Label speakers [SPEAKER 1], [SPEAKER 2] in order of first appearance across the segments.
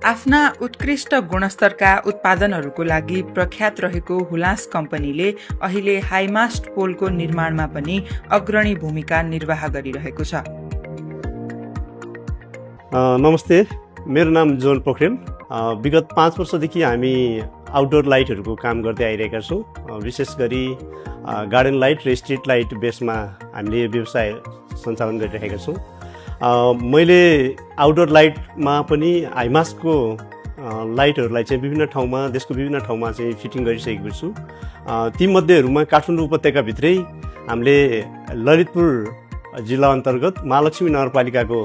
[SPEAKER 1] आफ्ना उत्कृष्ट गुणस्तरका उत्पादनहरूको लागि प्रख्यात रहेको हुलास कम्पनीले अहिले हाइमास्ट पोलको निर्माणमा पनि अग्रणी भूमिका निर्वाह गरिरहेको छ।
[SPEAKER 2] नमस्ते, मेरो नाम जोन पोखरेल। विगत 5 वर्षदेखि हामी आउटडोर लाइटहरूको काम गर्दै आइरहेका छौँ। विशेष गरी गार्डन लाइट र स्ट्रिट लाइट बेसमा हामीले व्यवसाय सञ्चालन गरिरहेका छौँ। मैले आउटडोर लाइटमा पनि हाइमास्टको लाइटहरूलाई चाहिँ विभिन्न ठाउँमा, देशको विभिन्न ठाउँमा चाहिँ फिटिङ गरिसकेको छु। तीमध्येहरूमा काठमाडौँ उपत्यकाभित्रै हामीले ललितपुर जिल्ला अन्तर्गत महालक्ष्मी नगरपालिकाको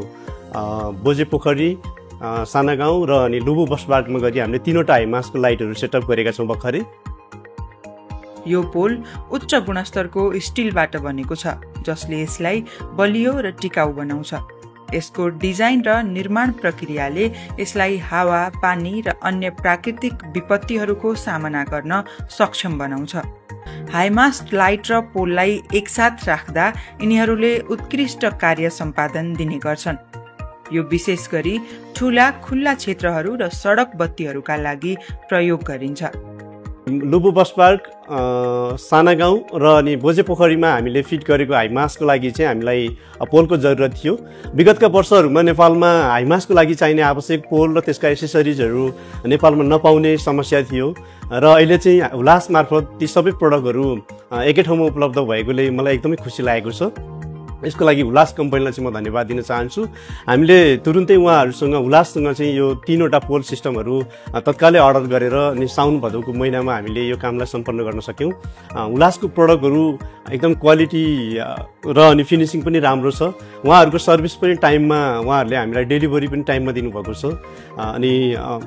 [SPEAKER 2] बोझेपोखरी, साना गाउँ र अनि लुबु बसपार्कमा गरी हामीले 3वटा हाइमास्टको लाइटहरू सेटअप गरेका छौँ भर्खरै।
[SPEAKER 1] यो पोल उच्च गुणस्तरको स्टिलबाट बनेको छ, जसले यसलाई बलियो र टिकाउ बनाउँछ। यसको डिजाइन र निर्माण प्रक्रियाले यसलाई हावा, पानी र अन्य प्राकृतिक विपत्तिहरूको सामना गर्न सक्षम बनाउँछ। हाइमास्ट लाइट र पोललाई एकसाथ राख्दा यिनीहरूले उत्कृष्ट कार्य सम्पादन दिने गर्छन्। यो विशेष गरी ठूला खुल्ला क्षेत्रहरू र सडक बत्तीहरूका लागि प्रयोग गरिन्छ।
[SPEAKER 2] लुबु बसपार्क, साना गाउँ र अनि बोझेपोखरीमा हामीले फिट गरेको हाइमास्टको लागि चाहिँ हामीलाई पोलको जरुरत थियो। विगतका वर्षहरूमा नेपालमा हाइमास्टको लागि चाहिने आवश्यक पोल र त्यसका एसेसरिजहरू नेपालमा नपाउने समस्या थियो र अहिले चाहिँ हुलास मार्फत ती सबै प्रडक्टहरू एकै ठाउँमा उपलब्ध भएकोले मलाई एकदमै खुसी लागेको छ। यसको लागि हुलास कम्पनीलाई चाहिँ म धन्यवाद दिन चाहन्छु। हामीले तुरुन्तै उहाँहरूसँग, हुलाससँग चाहिँ यो 3वटा पोल सिस्टमहरू तत्कालै अर्डर गरेर अनि साउन भदौको महिनामा हामीले यो कामलाई सम्पन्न गर्न सक्यौँ। हुलासको प्रडक्टहरू एकदम क्वालिटी र अनि फिनिसिङ पनि राम्रो छ। उहाँहरूको सर्भिस पनि टाइममा, उहाँहरूले हामीलाई डेलिभरी पनि टाइममा दिनुभएको छ। अनि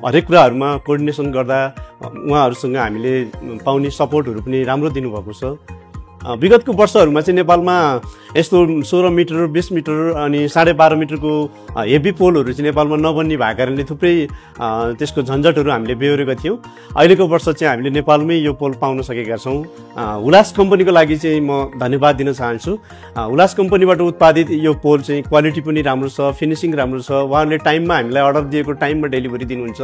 [SPEAKER 2] हरेक कुराहरूमा कोअर्डिनेसन गर्दा उहाँहरूसँग हामीले पाउने सपोर्टहरू पनि राम्रो दिनुभएको छ। विगतको वर्षहरूमा चाहिँ नेपालमा यस्तो 16 मिटर, 20 मिटर अनि 12.5 मिटरको हेभी पोलहरू चाहिँ नेपालमा नबन्ने भएको कारणले थुप्रै त्यसको झन्झटहरू हामीले बेहोरेका थियौँ। अहिलेको वर्ष चाहिँ हामीले नेपालमै यो पोल पाउन सकेका छौँ। हुलास कम्पनीको लागि चाहिँ म धन्यवाद दिन चाहन्छु। हुलास कम्पनीबाट उत्पादित यो पोल चाहिँ क्वालिटी पनि राम्रो छ, फिनिसिङ राम्रो छ। उहाँहरूले टाइममा हामीलाई अर्डर दिएको टाइममा डेलिभरी दिनुहुन्छ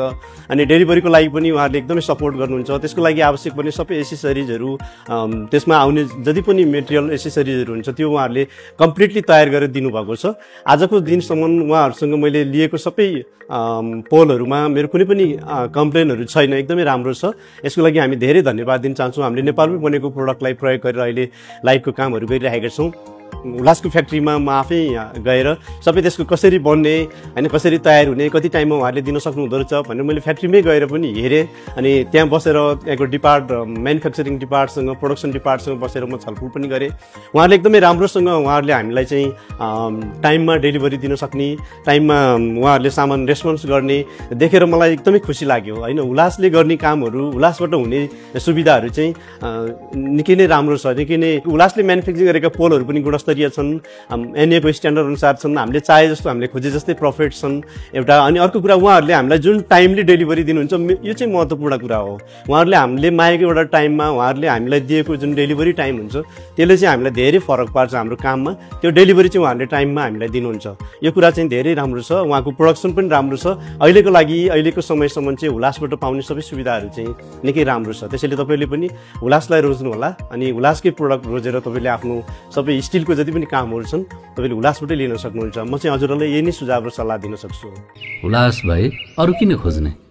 [SPEAKER 2] अनि डेलिभरीको लागि पनि उहाँहरूले एकदमै सपोर्ट गर्नुहुन्छ। त्यसको लागि आवश्यक पर्ने सबै एसेसरिजहरू, त्यसमा आउने जति पनि मेटेरियल एसेसरिजहरू हुन्छ त्यो उहाँहरूले कम्प्लिटली तयार गरेर दिनुभएको छ। आजको दिनसम्म उहाँहरूसँग मैले लिएको सबै पोलहरूमा मेरो कुनै पनि कम्प्लेनहरू छैन, एकदमै राम्रो छ। यसको लागि हामी धेरै धन्यवाद दिन चाहन्छौँ। हामीले नेपालमै बनेको प्रोडक्टलाई प्रयोग गरेर अहिले लाइटको कामहरू गरिरहेका छौँ। हुलासको फ्याक्ट्रीमा म आफै गएर सबै त्यसको कसरी बन्ने, होइन कसरी तयार हुने, कति टाइममा उहाँहरूले दिन सक्नुहुँदो रहेछ भनेर मैले फ्याक्ट्रीमै गएर पनि हेरेँ। अनि त्यहाँ बसेर त्यहाँको म्यानुफ्याक्चरिङ डिपार्टसँग, प्रोडक्सन डिपार्टसँग बसेर म छलफल पनि गरेँ। उहाँहरूले एकदमै राम्रोसँग उहाँहरूले हामीलाई चाहिँ टाइममा डेलिभरी दिन सक्ने, टाइममा उहाँहरूले सामान रेस्पोन्स गर्ने देखेर मलाई एकदमै खुसी लाग्यो। होइन, हुलासले गर्ने कामहरू, हुलासबाट हुने सुविधाहरू चाहिँ निकै नै राम्रो छ। निकै नै हुलासले म्यानुफ्याक्चरिङ गरेका पोलहरू पनि गुणस्तरीय छन्, एनएको स्ट्यान्डर्ड अनुसार छन्। हामीले चाहे जस्तो, हामीले खोजे जस्तै प्रफिट छन् एउटा। अनि अर्को कुरा, उहाँहरूले हामीलाई जुन टाइमली डेलिभरी दिनुहुन्छ यो चाहिँ महत्त्वपूर्ण कुरा हो। उहाँहरूले हामीले मागेको एउटा टाइममा उहाँहरूले हामीलाई दिएको जुन डेलिभरी टाइम हुन्छ त्यसले चाहिँ हामीलाई धेरै फरक पार्छ हाम्रो काममा। त्यो डेलिभरी चाहिँ उहाँहरूले टाइममा हामीलाई दिनुहुन्छ। यो कुरा चाहिँ धेरै राम्रो छ। उहाँको प्रोडक्सन पनि राम्रो छ। अहिलेको लागि, अहिलेको समयसम्म चाहिँ हुलासबाट पाउने सबै सुविधाहरू चाहिँ निकै राम्रो छ। त्यसैले तपाईँले पनि हुलासलाई रोज्नु होला अनि हुलासकै प्रोडक्ट रोजेर तपाईँले आफ्नो सबै स्टिलको जति पनि कामहरू छन् तपाईँले हुलासबाटै लिन सक्नुहुन्छ। म चाहिँ हजुरहरूलाई यही नै सुझाव र सल्लाह दिन सक्छु।
[SPEAKER 3] हुलास भाइ अरू किन खोज्ने?